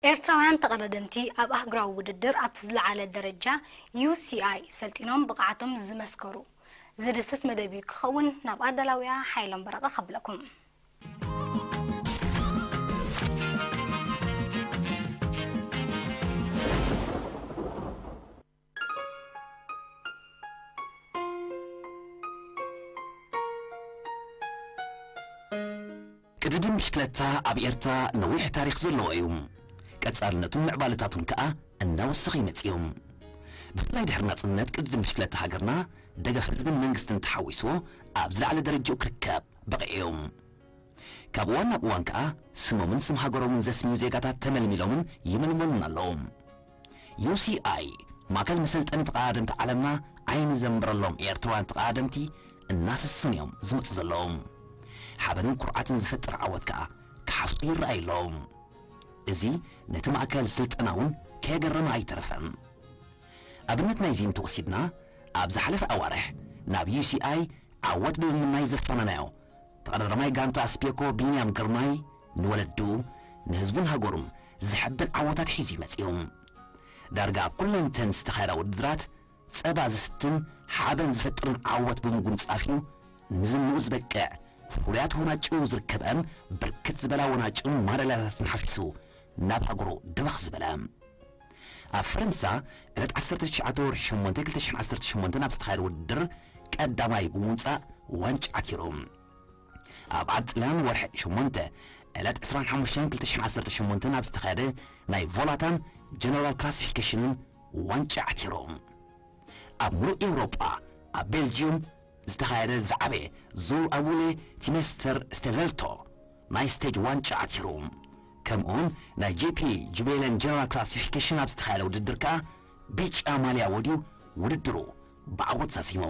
ኤርትራውያን ተቐዳደምቲ ኣብ ኣህጉራዊ ውድድር ኣብቲ ዝለዓለ ደረጃ ዩ ሲ ኣይ ሰልጢኖም ብቕዓቶም ዝመስከሩ ዝድስስ መደብ እዩ ክኸውን። ናብ ኣዳላዊኣ ሓይሎም በረቐ ከብለኩም። ቅድድም ብሽክለታ ኣብ ኤርትራ ነዊሕ ታሪኽ ዘለዎ እዩ። ቀጻልነቱን ምዕባለታቱን ከኣ እናወሰኸ ይመጽእ እዩ። ብፍላይ ድሕሪ ናጽነት ቅድድም ብሽክለታ ሃገርና ደገፍ ህዝብን መንግስትን ተሓዊስዎ ኣብ ዝለዓለ ደረጃኡ ክርከብ በቒዑ እዩ። ካብ እዋን ናብ እዋን ከኣ ስሞምን ስም ሃገሮምን ዘስምዩ ዜጋታት ተመልሚሎምን ይምልመሉን ኣለዉ። ዩ ሲ ኣይ ማእከል መሰልጠኒ ተቐዳደምቲ ዓለምና ዓይኒ ዘንብረሎም ኤርትራውያን ተቐዳደምቲ እናሰሰኑ እዮም ዝመጹ ዘለዉ። ሓበንን ኩርዓትን ዝፈጥር ዓወት ከኣ ክሓፍሱ ይረኣዩ ኣለዉ። እዚ ነቲ ማእከል ስልጠና እውን ከየገረመ ኣይተረፈን። ኣብነት ናይዚ እንተወሲድና፣ ኣብ ዝሓለፈ ኣዋርሕ ናብ ዩ ሲ ኣይ ዓወት ብምምናይ ዘፋነናዮ ተቐዳዳማይ ጋንታ ኣስፔኮ ቢንያም ግርማይ ንወለዱ፣ ንህዝቡን ሃገሩን ዘሐብን ዓወታት ሒዙ እዩ መጺኡ። ዳርጋ ኣብ ኩለን እተን ዝተኻየዳ ውድድራት ጸባ ዝስትን ሓበን ዝፈጥርን ዓወት ብምጉንጻፍ እዩ ንዝንኡ ዝበቅዕ። ፍሉያት ወናጭኡ ዝርከበን ብርክት ዝበላ ወናጭኡን ማዳልያታትን ሓፊሱ ናብ ሃገሩ ድበኽ ዝበለ። ኣብ ፈረንሳ ዕለት ዓሰርተ ትሽዓተ ወርሒ ሸሞንተ ክልተ ሽሕን ዓሰርተ ሸሞንተን ኣብ ዝተኻየደ ውድድር ቀዳማይ ብምውጻእ ዋንጫ ዓቲሩ። ኣብ ዓዲ ጥልያን ወርሒ ሸሞንተ ዕለት ዕስራን ሓሙሽተን ክልተ ሽሕን ዓሰርተ ሸሞንተን ኣብ ዝተኻየደ ናይ ቮላታን ጀነራል ክላሲፊኬሽንን ዋንጫ ዓቲሩ። ኣብ ምሉእ ኤውሮጳ ኣብ ቤልጅዩም ዝተኻየደ ዝዓበየ ዙር ኣቡሌ ቲሜስተር ስቴቨልቶ ናይ ስቴጅ ዋንጫ ዓቲሩ። ከምኡውን ናይ ጂ ፒ ጁቤለን ጀነራል ክላሲፊኬሽን ኣብ ዝተኻየደ ውድድር ከኣ ብጫ ማልያ ወድዩ ውድድሩ ብዓወት ዛዚሙ።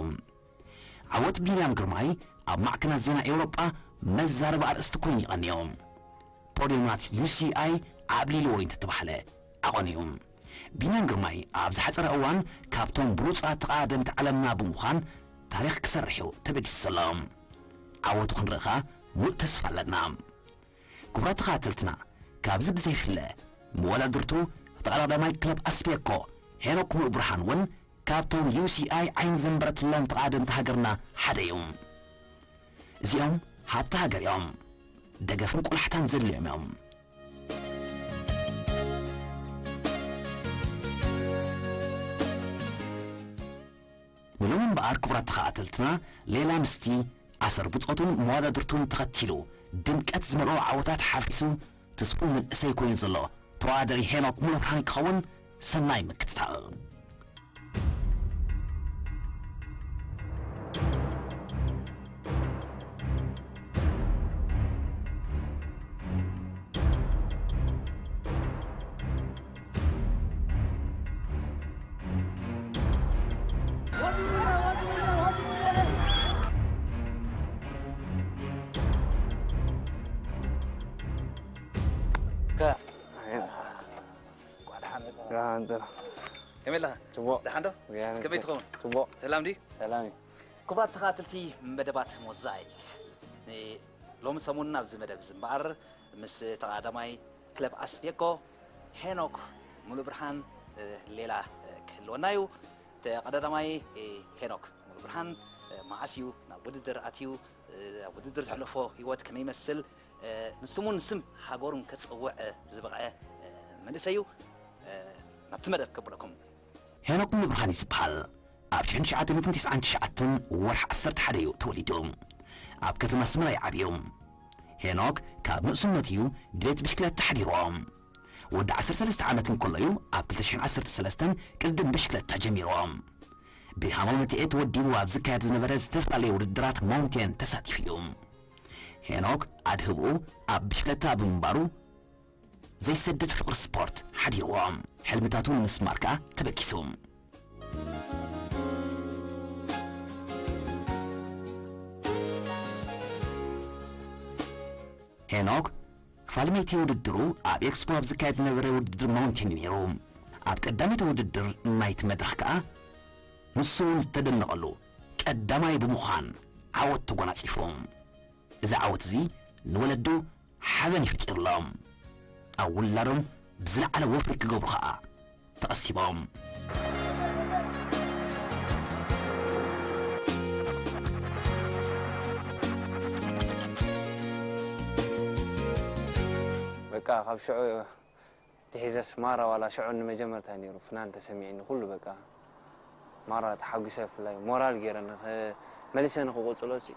ዓወት ቢንያም ግርማይ ኣብ ማዕከናት ዜና ኤውሮጳ መዛረቢ ኣርእስቲ ኮይኑ ይቐንዮ። ፖድዮማት ዩ ሲ ኣይ ዓብሊልዎ እዩ እንተተባህለ ኣቐንዩ። ቢንያም ግርማይ ኣብ ዝሓጸረ እዋን ካብቶም ብሉጻት ተቐዳደምቲ ዓለምና ብምዃን ታሪኽ ክሰርሕ እዩ ተበጊሱ ዘሎ። ዓወቱ ክንርኢ ኸኣ ሙሉእ ተስፋ ኣለና። ክቡራት ተኸታተልትና፣ ካብዚ ብዘይፍለ መወዳድርቱ ተቐዳዳማይ ክለብ ኣስቤኮ ሄኖክ ሙሉእ ብርሃን እውን ካብቶም ዩ ሲ ኣይ ዓይኒ ዘንበረትሎም ተቐዳደምቲ ሃገርና ሓደ እዩ። እዚኦም ሃብቲ ሃገር እዮም። ደገፍን ቆላሕታን ዘድልዮም እዮም። ንሎሚ እምበኣር ክቡራት ተኸታተልትና፣ ሌላ ምስቲ ኣሰር ብጾቱን መወዳድርቱን ተኸቲሉ ድምቀት ዝመልኦ ዓወታት ሓፊሱ ትስፉው መንእሰይ ኮይኑ ዘሎ ተወዳዳሪ ሄኖክ ሙሉብርሃን ክኸውን። ሰናይ ምክትታል። ደሓን ዶ? ጽቡቕ። ደሓን ዶ? ደሓን ከመይ ትኸውን? ጽቡቕ። ሰላም ድዩ? ሰላም እዩ። ክቡራት ተኸታተልቲ መደባት ሞዛይክ፣ ሎሚ ሰሙን ኣብዚ መደብ እዚ እምበኣር ምስ ተቐዳዳማይ ክለብ ኣስቤኮ ሄኖክ ሙሉብርሃን፣ እ፣ ሌላ፣ እ፣ ክህልወና እዩ። ተቐዳዳማይ፣ እ፣ ሄኖክ ሙሉብርሃን፣ እ፣ መዓስ እዩ ናብ ውድድር ኣትዩ? እ፣ ኣብ ውድድር ዘሕለፎ ህይወት ከመይ ይመስል? እ፣ ንስሙን ንስም ሃገሩን ከጸውዕ፣ እ፣ ዝበቕዐ፣ እ፣ መንእሰይ እዩ። እ፣ ናብቲ መደብ ከብለኩም። ሄኖክ ሙሉብርሃን እዩ ዝበሃል። ኣብ ሽሕን ትሽዓተ ሚእትን ተስዓን ትሽዓተን ወርሒ ዓሰርተ ሓደ እዩ ተወሊዱ። ኣብ ከተማ ኣስመራ እዩ ዓብዩ። ሄኖክ ካብ ንእስነቱ እዩ ድሌት ብሽክለታ ሓዲርዎ። ወዲ ዓሰርተ ሰለስተ ዓመት እንከሎ እዩ ኣብ ክልተ ሽሕን ዓሰርተ ሰለስተን ቅድድም ብሽክለታ ጀሚርዎ። ብሃማመተኤ ተወዲቡ ኣብ ዝካየድ ዝነበረ ዝተፈላለየ ውድድራት ማውንቴን ተሳቲፉ እዩ። ሄኖክ ኣድህብኡ ኣብ ብሽክለታ ብምንባሩ ዘይሰድድ ፍቕሪ ስፖርት ሓዲርዎ። ሕልምታቱ ንምስማር ከኣ ተበጊሱ። ሄኖክ ፋልሜቲ ውድድሩ ኣብ ኤክስፖ ኣብ ዝካየድ ዝነበረ ውድድር ማውንቴን እዩ ነይሩ። ኣብ ቀዳመይቲ ውድድር ናይቲ መድረኽ ከኣ ንሱ እውን ዝተደነቐሉ ቀዳማይ ብምዃን ዓወት ተጎናጺፉ። እዚ ዓወት እዚ ንወለዱ ሓበን እዩ ፈጢሩሎም። ኣብ ውላዶም ብዝለዓለ ወፍሪ ክገብሩ ኸኣ ተቐሲቦም። በቃ ካብ ሽዑ ትሒዘስ ማራ ዋላ ሽዑ ንመጀመርታ እዩ ነይሩ ፍናን ተሰሚዕኒ። ኩሉ በቃ ማራ ተሓጒሰ፣ ብፍላይ ሞራል ገይረ ንኸ-፣ መሊሰ ንክቕጽሎ ሲ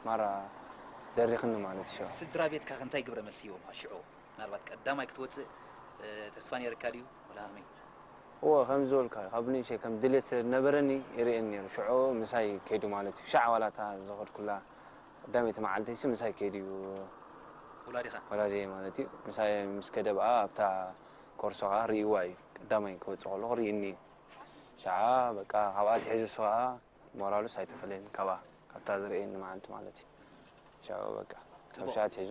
ማራ ደሪኽኒ ማለት እዩ። ሽዑ ስድራ ቤትካ እንታይ ግብረ መልሲ ሂቦምኻ ሽዑ? ምናልባት ቀዳማይ ክትወፅእ ተስፋ ነይርካ ድዩ ወላ ከመይ? እወ፣ ከም ዝበልካ ካብ ንእሽተይ ከም ድሌት ነበረኒ፣ ይርእየኒ ነይሩ። ሽዑ ምሳይ ከይዱ ማለት እዩ። ሻዕ ዋላ እታ ዝኸድኩላ ቀዳመይቲ መዓልቲ ሲ ምሳይ ከይዱ እዩ። ወላዲኻ? ወላዲየ ማለት እዩ። ምሳይ ምስ ከደ ብኣ ኣብታ ኮርሶ ከዓ ርእይዋ እዩ። ቀዳማይ ክወፅእ ከለኹ ርእይኒ እዩ። ሻዓ በቃ ካብኣ ትሒዙ እሱ ከዓ ሞራሉስ ኣይተፈለየን ካብኣ፣ ካብታ ዝርእየኒ መዓልቲ ማለት እዩ። ሻዓ በቃ ካብ ሻዓ ትሒዙ።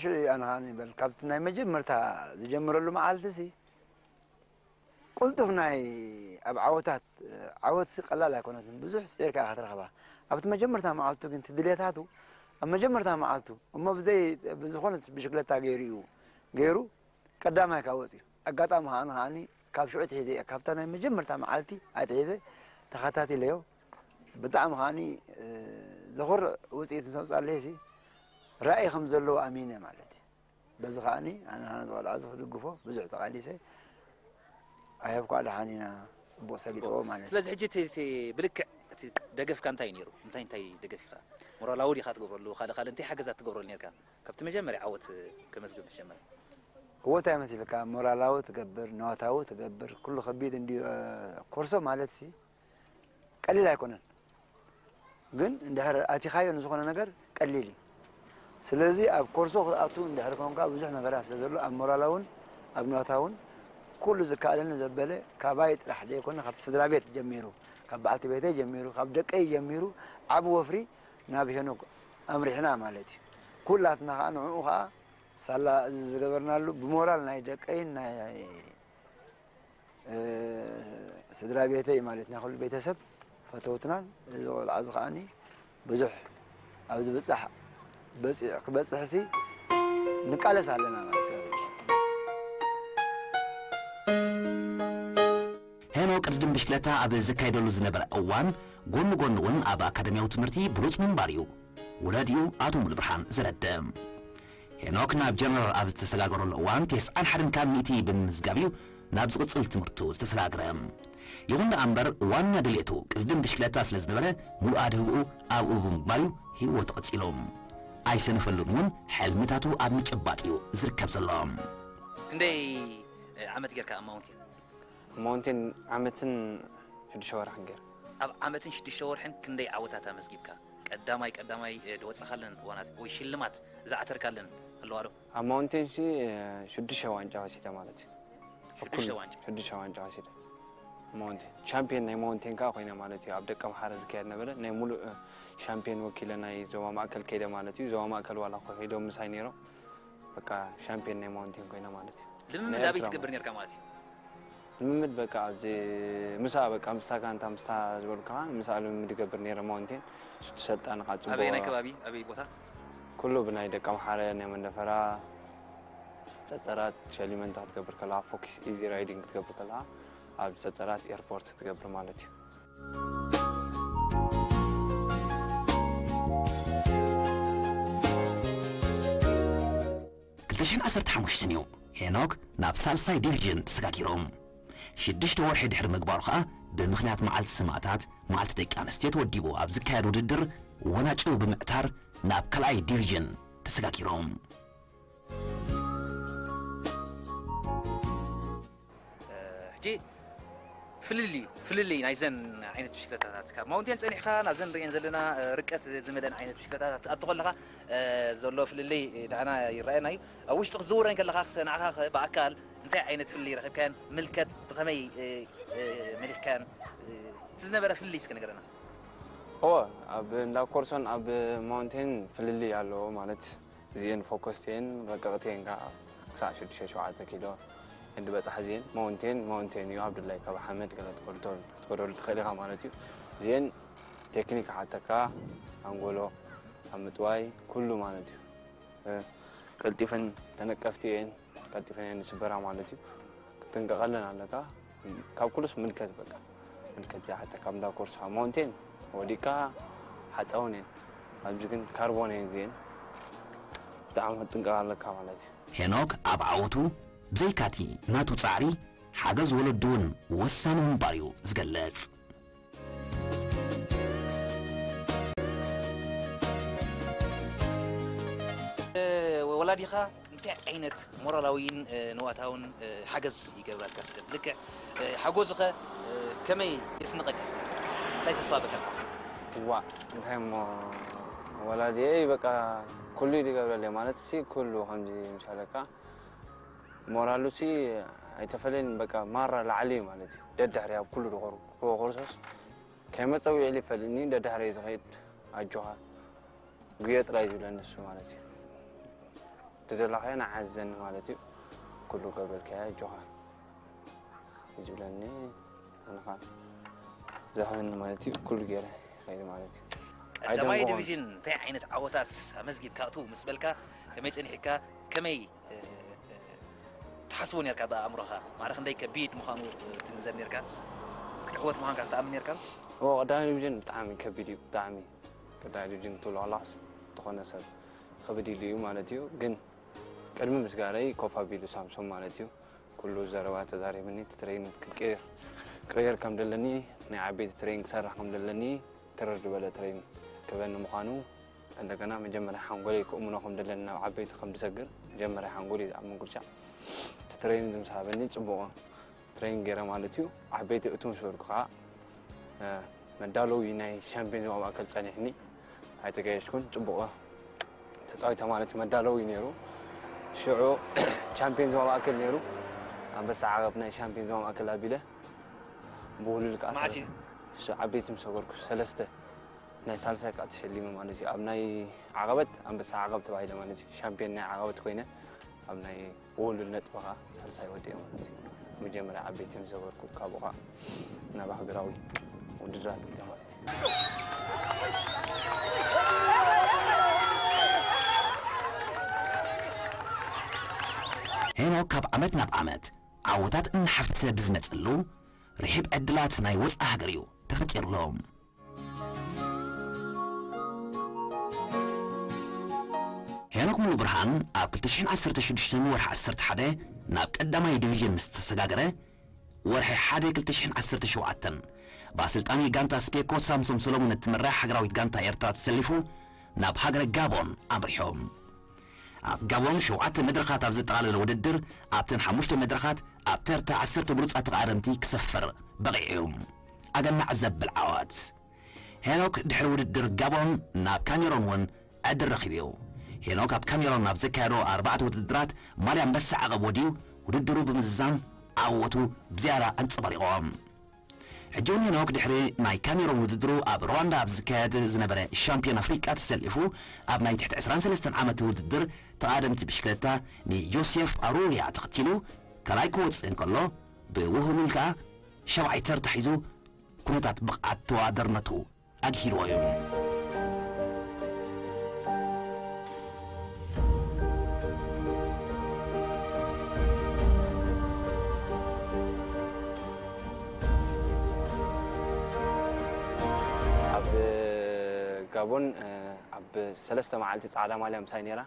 ሽዑ ኣነ ከዓ ይበል ካብቲ ናይ መጀመርታ ዝጀምረሉ መዓልቲ ሲ ቅልጡፍ ናይ ኣብ ዓወታት ዓወት ቀላል ኣይኮነትን። ብዙሕ ስዒርካ ኢኻ ትረኽባ። ኣብቲ መጀመርታ መዓልቱ ግን ትድልየታቱ ኣብ መጀመርታ መዓልቱ እሞ ብዘይ ብዝኾነት ብሽግለታ ገይሩ እዩ ገይሩ ቀዳማይ ካብ ወፅዩ። ኣጋጣሚ ከዓኒ ከዓኒ ካብ ሽዑ ትሒዘ እየ ካብታ ናይ መጀመርታ መዓልቲ ኣትሒዘ ተኸታቲለዮ። ብጣዕሚ ከዓኒ ዘኹርዕ ውፅኢት ምስ ኣምፃለይ ሲ ራእይ ከም ዘለዎ ኣሚነ ማለት እዩ። በዚ ከዓኒ ኣነ ዝኽእል ዓዚ ክድግፎ ብዙሕ ተቓሊሰ። ኣየብኳ ደሓን ኢና፣ ፅቡቕ ሰሊጥዎ ማለት እዩ። ስለዚ ሕጂ እቲ እቲ ብልክዕ እቲ ደገፍካ እንታይ እዩ ነይሩ? እንታይ እንታይ ደገፍ ኢኻ? ሞራላዊ ዲኻ ትገብረሉ? ካልእ ካልእ እንታይ ሓገዛት ትገብረሉ ነርካ? ካብቲ መጀመርያ ዓወት ከመዝግብ ምስ ጀመረ። እዎ እንታይ መሲልካ? ሞራላዊ ትገብር፣ ንዋታዊ ትገብር፣ ኩሉ ከቢድ እንድዩ። ኮርሶ ማለት ሲ ቀሊል ኣይኮነን። ግን እንድሕር ኣቲኻዮ ንዝኾነ ነገር ቀሊል እዩ። ስለዚ ኣብ ኮርሶ ክትኣቱ እንድሕር ኮንካ ብዙሕ ነገራት ስለ ዘሎ ኣብ ሞራላውን ኣብ ኖታውን ኩሉ ዝከኣለኒ ዘበለ ካባይ ጥራሕ ዘይኮነ ካብ ስድራ ቤት ጀሚሩ ካብ በዓልቲ ቤተይ ጀሚሩ ካብ ደቀይ ጀሚሩ ዓቢ ወፍሪ ናብ ሄኖክ ኣምሪሕና ማለት እዩ። ኩላትና ከዓ ንዕኡ ከዓ ሳላ እዚ ዝገበርናሉ ብሞራል ናይ ደቀይን ናይ ስድራ ቤተይ ማለት ናይ ኩሉ ቤተሰብ ፈተውትናን እዚ ቆልዓ እዚ ከዓኒ ብዙሕ ኣብ ዝብፃሕ በፂ- ክበፅሕሲ ንቃለስ ኣለና ማለት እዩ። ሄኖ ቅድድም ብሽክለታ ኣብ ዘካየደሉ ዝነበረ እዋን ጎኒ ጎኒ እውን ኣብ ኣካደሚያዊ ትምህርቲ ብሉፅ ምንባር እዩ ወላዲኡ ኣቶ ሙሉብርሃን ዘረድእ። ሄኖክ ናብ ጀነራል ኣብ ዝተሰጋገረሉ እዋን ተስዓን ሓደን ካብ ሚእቲ ብምምዝጋብ እዩ ናብ ዝቕጽል ትምህርቱ ዝተሰጋግረ። ይኹን ደኣ እምበር ዋና ድሌቱ ቅድድም ብሽክለታ ስለ ዝነበረ ሙሉእ ኣድህብኡ ኣብኡ ብምግባር እዩ ህይወቱ ቀጺሉ። ኣይሰነፈሉን እውን ሕልምታቱ ኣብ ምጭባጥ እዩ ዝርከብ ዘሎ። ክንደይ ዓመት ጌርካ ኣብ ማውንቴን? ኣብ ማውንቴን ዓመትን ሽዱሽተ ወርሕን ጌረ። ኣብ ዓመትን ሽዱሽተ ወርሕን ክንደይ ዓወታት ኣመዝጊብካ? ቀዳማይ ቀዳማይ ድወጻኻለን እዋናት ወይ ሽልማት ዝዓተርካለን ኣለዋ ዶ? ኣብ ማውንቴን ሲ ሽዱሽተ ዋንጫ ወሲደ ማለት እዩ። ሽዱሽተ ዋንጫ? ሽዱሽተ ዋንጫ ወሲደ። ማውንቴን ሻምፒዮን ናይ ማውንቴን ከዓ ኮይነ ማለት እዩ። ኣብ ደቀ ምሓረ ዝካየድ ነበረ ናይ ሙሉእ ሻምፒዮን ወኪለ ናይ ዞባ ማእከል ከይደ ማለት እዩ። ዞባ ማእከል ዋላ ኮይዶም ምሳይ ነይሮም። በቃ ሻምፒዮን ናይ ማውንቴን ኮይነ ማለት እዩ። ልምምድ ኣበይ ትገብር ነርካ ማለት እዩ? ልምምድ በቃ ኣብዚ ምሳ በቃ ምስታ ጋንታ ምስታ ዝበልካ ምሳ ልምምድ ይገብር ነይረ ማውንቴን። እሱ ትሰልጣን ኻ ጽቡቕ። ኣበየናይ ከባቢ ኣበይ ቦታ? ኩሉ ብናይ ደቀ ምሓረ ናይ መንደፈራ ጸጸራት ሸሊመንታ ክትገብር ከለኻ ፎኪስ ኢዚ ራይዲንግ ክትገብር ከለኻ ኣብ ጸጸራት ኤርፖርት ክትገብር ማለት እዩ። ክልተ ሽሕን ዓሰርተ ሓሙሽተን እዩ ሄኖክ ናብ ሳልሳይ ዲቪዥን ተሰጋጊሩ። ሽዱሽተ ወርሒ ድሕሪ ምግባሩ ኸኣ ብምኽንያት መዓልቲ ሰማእታት፣ መዓልቲ ደቂ ኣንስትዮ ተወዲቡ ኣብ ዝካየድ ውድድር ወናጭው ብምዕታር ናብ ካልኣይ ዲቪዥን ተሰጋጊሩ። ሕጂ ፍልልይ ፍልልይ ናይዘን ዓይነት ብሽክለታታት ካብ ማውንቴን ጸኒሕካ ናብዘን ንርእየን ዘለና ርቀት ዝመለን ዓይነት ብሽክለታታት ክትኣቱ ከለኻ ዘሎ ፍልልይ ንዓና ይረኣየና እዩ። ኣብ ውሽጢ ክትዝውረን ከለኻ ንዓኻ ብኣካል እንታይ ዓይነት ፍልልይ ረኺብካዮን ምልከት ብኸመይ መሊኽካዮን እቲ ዝነበረ ፍልልይ እስኪ ንገረና። እወ ኣብ እንዳ ኮርሶን ኣብ ማውንቴን ፍልልይ ኣለዎ ማለት እዚኤን ፎኮስቲ እየን ረቀቕቲ እየን ከዓ ክሳዕ ሽዱሽተ ሸውዓተ ኪሎ እንድበፃሕ እዚኤን ማውንቴን ማውንቴን እዩ ኣብ ድላይካ ብሓመድ ገለ ትኸደሉ ትኽእል ኢኻ ማለት እዩ እዚኤን ቴክኒክ ሓተካ ኣንጎሎ ኣብ ምጥዋይ ኩሉ ማለት እዩ ቀልጢፈን ተነቀፍቲ እየን ቀልጢፈን እየን ዝስበራ ማለት እዩ። ክትጥንቀቐለን ኣለካ። ካብ ኩሉስ ምልከት በቃ። ምልከት ዘይሓተካ እንዳ ኮርሳ ማውንቴን ወዲቃ ሓፃውን እየን። ኣብዚ ግን ካርቦን እየን እዚአን። ብጣዕሚ ክትጥንቀቕ ኣለካ ማለት እዩ። ሄኖክ ኣብ ዓወቱ ብዘይካቲ ናቱ ጻዕሪ ሓገዝ ወለዱ እውን ወሳኒ ምንባር እዩ ዝገልጽ። ወላዲኻ እንታይ ዓይነት ሞራላዊን ንዋታውን ሓገዝ ይገብራልካ? ስለ ልክዕ ሓጎዝኸ ከመይ የስንቐካ? ስለ እንታይ ተስፋ በካ? ዋ እንታይ እሞ ወላዲየይ በቃ ኩሉ ይገብረለይ ማለት ሲ ኩሉ ከምዚ ምሳለካ ሞራሉ ሲ ኣይተፈለየን በቃ ማራ ላዕሊ እዩ ማለት እዩ። ደድሕሪ ኣብ ኩሉ ድኾርሶስ ከይመፀ ውዒሉ ይፈልጥኒ ደድሕሪ እዩ ዝኸይድ ኣጆኻ ጉየ ጥራይ ዝብለኒ እሱ ማለት እዩ። ትደለኻዮ ንዓዘኒ ማለት እዩ። ኩሉ ገብረልካዮ ኣጆኻ ዝብለኒ ኣነኻ ዘህበኒ ማለት እዩ። ኩሉ ገይረ ይኸይድ ማለት እዩ። ቀዳማይ ኣይደንጎን። ዲቪዥን እንታይ ዓይነት ዓወታት ኣመዝጊብካ እቱ ምስ በልካ ከመይ ጸኒሕካ ከመይ ትሓስቦ ነርካ ብኣእምሮኻ ማዕረ ክንደይ ከቢድ ምዃኑ ትግንዘብ ነርካ ክትዕወት ምዃንካ ክትኣምን ነርካ? ኦ ቀዳማይ ዲቪዥን ብጣዕሚ ከቢድ እዩ። ብጣዕሚ ቀዳማይ ዲቪዥን ትብሎ ከላስ ዝኾነ ሰብ ከብድ ኢሉ እዩ ማለት እዩ። ግን ቅድሚ ምስጋረይ ኮፍ ኣቢሉ ሳምሶም ማለት እዩ ኩሉ ዘረባ ተዛሪብኒ። እቲ ትሬን ክቅየር ክቅየር ከም ደለኒ ናይ ዓበይቲ ትሬን ክሰርሕ ከም ደለኒ ትርር ዝበለ ትሬን ክበኒ ምዃኑ እንደገና መጀመርያ ሓንጎለይ ክእምኖ ከም ደለኒ ናብ ዓበይቲ ከም ዝሰግር መጀመርያ ሓንጎለይ ዝኣምን ጉርሻዕ እቲ ትሬን ዝምሳበኒ ጽቡቕ ትሬን ገይረ ማለት እዩ። ዓበይቲ እቱ ምስ በልኩ ከዓ መዳለዊ ናይ ሻምፒዮን ዞባ ማእከል ጸኒሕኒ ኣይተጋየሽኩን። ጽቡቕ ተጻዊተ ማለት እዩ። መዳለዊ ነይሩ። ሽዑ ሻምፒዮን ዞባ ማእከል ነይሩ። ኣንበሳ ዓቐብ ናይ ሻምፒዮን ዞባ ማእከል ኣቢለ ብውሉድ ከዓ መዓስ እዩ? ሰለስተ ዓበይቲ ምስ ሰገርኩ ሰለስተ ናይ ሳልሳይ ከዓ ተሸሊመ ማለት እዩ። ኣብ ናይ ዓቐበት ኣንበሳ ዓቐብ ተባሂለ ማለት እዩ። ሻምፒዮን ናይ ዓቐበት ኮይነ ኣብ ናይ ብወሉድ ነጥቢ ኸዓ ሳልሳይ ወዲኤ ማለት እዩ። መጀመርያ ዓበይቲ ምስ ዘበርኩ ካብኡ ኸዓ ናብ ሃገራዊ ውድድራት ከይደ ማለት እዩ። ሄኖክ ካብ ዓመት ናብ ዓመት ዓወታት እናሓፈሰ ብዝመፀሉ ርሒብ ዕድላት ናይ ወፃኢ ሃገር እዩ ተፈጢርሎም። ሄኖክ ሙሉብርሃን ኣብ ክልተ ሽሕን ዓሰርተ ሽዱሽተን ወርሒ ዓሰርተ ሓደ ናብ ቀዳማይ ዲቪዥን ምስ ተሰጋገረ፣ ወርሒ ሓደ ክልተ ሽሕን ዓሰርተ ሸውዓተን ብኣሰልጣኒ ጋንታ ስፔኮ ሳምሶም ሰሎሞን እትምራሕ ሃገራዊት ጋንታ ኤርትራ ተሰሊፉ ናብ ሃገረ ጋቦን ኣምሪሑ። ኣብ ጋቦን ሸውዓተ መድረኻት ኣብ ዘጠቓለለ ውድድር ኣብተን ሓሙሽተ መድረኻት ኣብ ተርታ ዓሰርተ ብሉጻት ተቓደምቲ ክሰፍር በቒዑ እዩ። ኣገናዕ ዘብል ዓወት! ሄኖክ ድሕሪ ውድድር ጋቦን ናብ ካሜሮን እውን ዕድል ረኺቡ እዩ። ሄኖክ ኣብ ካሜሮን ኣብ ዘካየዶ ኣርባዕተ ውድድራት ማልያ ኣንበሳ ዓቐብ ወድዩ ውድድሩ ብምዝዛም ዓወቱ ብዝያዳ ኣንጸባሪቑ። ሕጂ እውን ሄኖክ ድሕሪ ናይ ካሜሮን ውድድሩ ኣብ ሩዋንዳ ኣብ ዝካየድ ዝነበረ ሻምፒዮን ኣፍሪቃ ተሰሊፉ ኣብ ናይ ትሕቲ ዕስራን ሰለስተን ዓመት ውድድር ተቓደምቲ ብሽክለታ ንጆሴፍ ኣሩያ ተኸቲሉ ካልኣይ ክወፅእ እንከሎ ብውህሉል ከኣ ሻብዓይ ተርታ ሒዙ ኩነታት ብቕዓት ተወዳዳርነቱ ኣግሂርዎ እዩ። ኣብ ጋቦን ኣብ ሰለስተ መዓልቲ ጻዕዳ ማልያ ምሳይ ነይራ።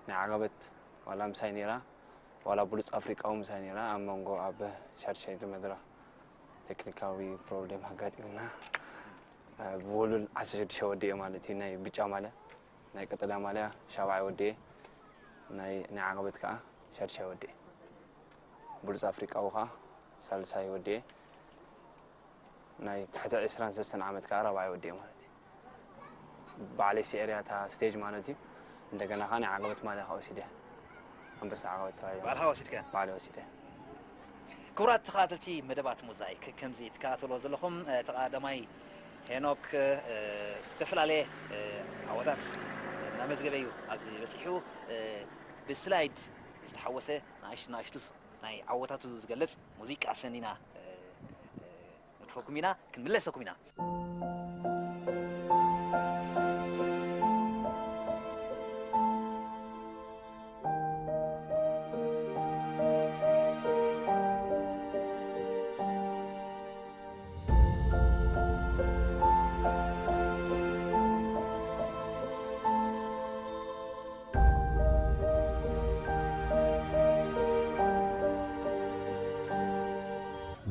ናይ ዓቐበት ዋላ ምሳይ ነይራ፣ ዋላ ብሉጽ ኣፍሪቃዊ ምሳይ ነይራ። ኣብ መንጎ ኣብ ሻድሻይ መድረኽ ቴክኒካዊ ፕሮብሌም ኣጋጢሙና ብወሉል ዓሰርተ ሽዱሽተ ወዲኤ ማለት እዩ። ናይ ብጫ ማልያ ናይ ቀጠልያ ማልያ ሻብዓይ ወዲኤ ናይ ናይ ዓቐበት ከዓ ሻድሻይ ወዲኤ ብሉጽ ኣፍሪቃዊ ከዓ ሳልሳይ ወዲኤ ናይ ትሕቲ ዕስራን ሰለስተን ዓመት ከዓ ራብዓይ ወዲኤ ማለት እዩ። ባዕለይ ስዒረያ እታ ስቴጅ ማለት እዩ። እንደገና ከዓ ናይ ዓቐበት ማልያ ከዓ ወሲደ ኣንበሳ ዓቐበት ተባሂለ ባዕልኻ ወሲድካ? ባዕለይ ወሲደ። ክቡራት ተኸታተልቲ መደባት ሞዛይክ፣ ከምዚ ትከታተልዎ ዘለኹም ተቐዳማይ ሄኖክ ዝተፈላለየ ዓወታት እናመዝገበ እዩ ኣብዚ በፂሑ። ብስላይድ ዝተሓወሰ ንኣሽቱ ንኣሽቱ ናይ ዓወታቱ ዝገልፅ ሙዚቃ ሰኒና ንድፈኩም ኢና፣ ክንምለሰኩም ኢና።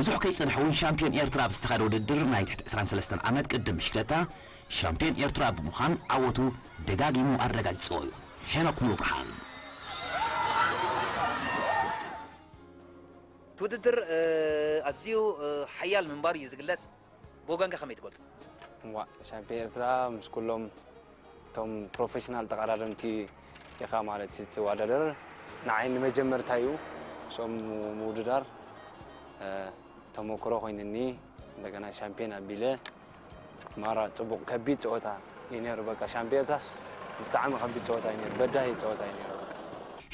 ብዙሕ ከይጸንሐ እውን ሻምፒዮን ኤርትራ ኣብ ዝተኻየደ ውድድር ናይ ትሕቲ ዕስራን ሰለስተን ዓመት ቅድም ብሽክለታ ሻምፒዮን ኤርትራ ብምዃን ዓወቱ ደጋጊሙ ኣረጋጊጽዎ እዩ። ሄኖክ ሙሉብርሃን። እቲ ውድድር፣ እ፣ ኣዝዩ፣ እ፣ ሓያል ምንባሩ እዩ ዝግለጽ። ብወገንካ ከመይ ትገልጾ? እዋ፣ ሻምፒዮን ኤርትራ ምስ ኩሎም እቶም ፕሮፌሽናል ተቐዳደምቲ ኢኻ ማለት እዩ ትወዳደር። ንዓይ ንመጀመርታ እዩ ምስኦም ምውድዳር፣ እ፣ ተመክሮ ኮይንኒ። እንደገና ሻምፒዮን ኣቢለ ማራ ጽቡቕ ከቢድ ጸወታ እዩ ነይሩ። በቃ ሻምፒዮን ኤርትራስ ብጣዕሚ ከቢድ ጸወታ እዩ ነይሩ። በዳሂ ጸወታ እዩ ነይሩ። በቃ